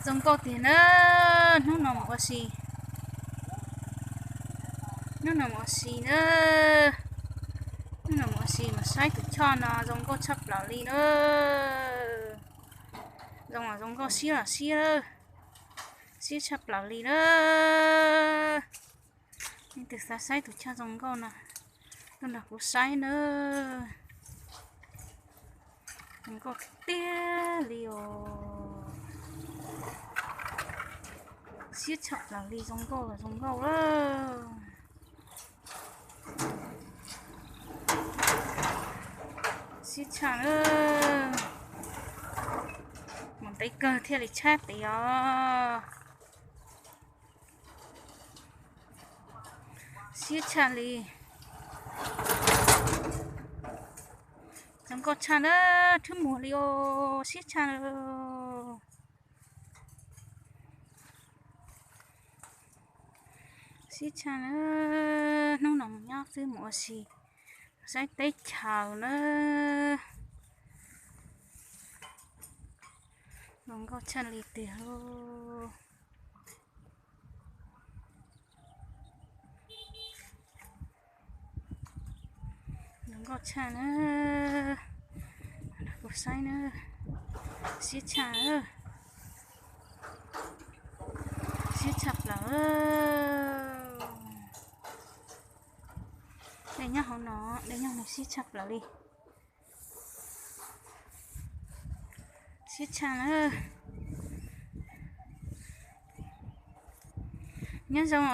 Zoo nkauj tiag na, hnub no mus ua si, hnub no mus ua si na, hnub no mus ua si mas saib tus choj no zoo nkauj tshaj plaws li na. Zoo los zoo nkauj, siab los siab, siab tshaj plaws li na. Leej twg xav saib tus choj zoo nkauj no, tuaj nrog kuv saib na. Zoo nkauj tiag tiag li os. Siab tshaj plaws li, zoo nkauj los zoo nkauj lawm. Siab tshaj lawm. Mus ntev kawg thiaj li tshab pem os. Siab tshaj li. Zoo nkauj tshaj na, thwb muag li os, siab tshaj lawm. Siab tshaj na, hnub no mus nyob xwb mus ua si, saib teb chaws na. Zoo nkauj tshaj li tiag lauj. Zoo nkauj tshaj na, kuv saib na, siab tshaj, siab tshaj plaws. Dej nyob hauv no, dej nyob no siab tshaj plaws li. Siab tshaj na. Nyob zoo,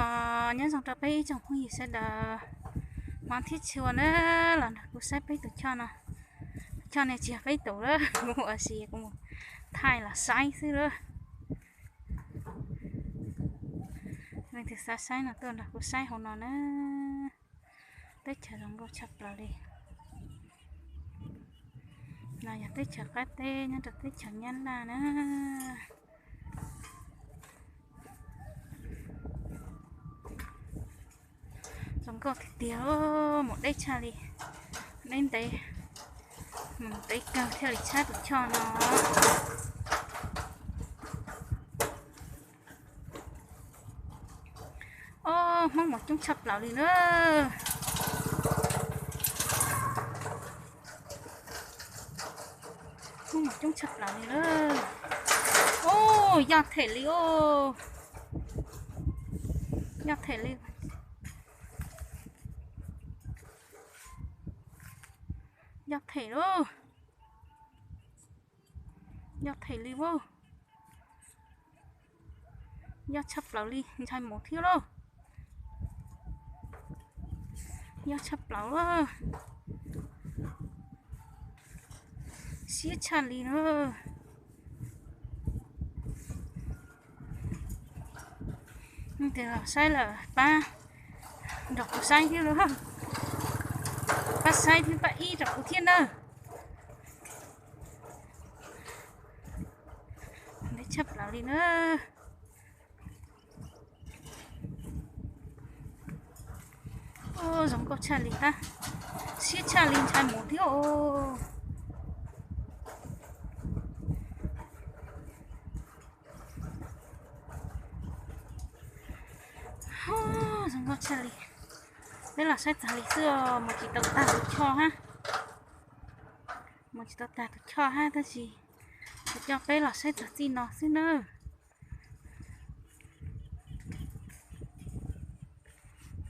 nyob zoo rau peb ib tsoom phooj ywg sawv daws, hmov thiab tshua na, los nrog kuv saib peb tus choj no. Choj no tsis yog peb tus lawm, kuv ua si kuv mus thaij los saib xwb lawm. Leej twg xav saib no tuaj nrog kuv saib hauv no na. Teb chaws zoo nkauj tshaj plaws li. No yog teb chaws qab teb nyob rau teb chaws Nyab Laj na. Zoo nkauj tiag tiag, mus deb tshaj li. Deb ntev, mus ntev kawg thiaj li tshab tus choj no. Ob, Hmoob mas coob tshaj plaws li na. Hmoob mas coob tshaj plaws li na. Ub, yog them li os. Yog them li. Yog them lauj. Yog them li as. Yog tshaj plaws li, ntshai mus thiab lauj. Yog tshaj plaws lauj. Siab tshaj li na. Leej twg los saib lawm pab nrog kuv saib thiab lauj. Pab saib thiab pab ib rau kuv thiab na. Ntev tshaj plaws li na. Ub, zoo nkauj tshaj li tab. Siab tshaj li, ntshai mus thiab os. Zoo nkauj tshaj li. Peb los saib txog li xwb os, mus tsis tau tag tus choj hab. Mus tsis tau tag tus choj hab tab sis kuv coj peb los saib txog txij no xwb nawb.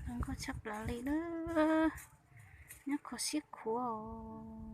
Zoo nkauj tshaj plaws li na. Nyob khuv siab khuav os.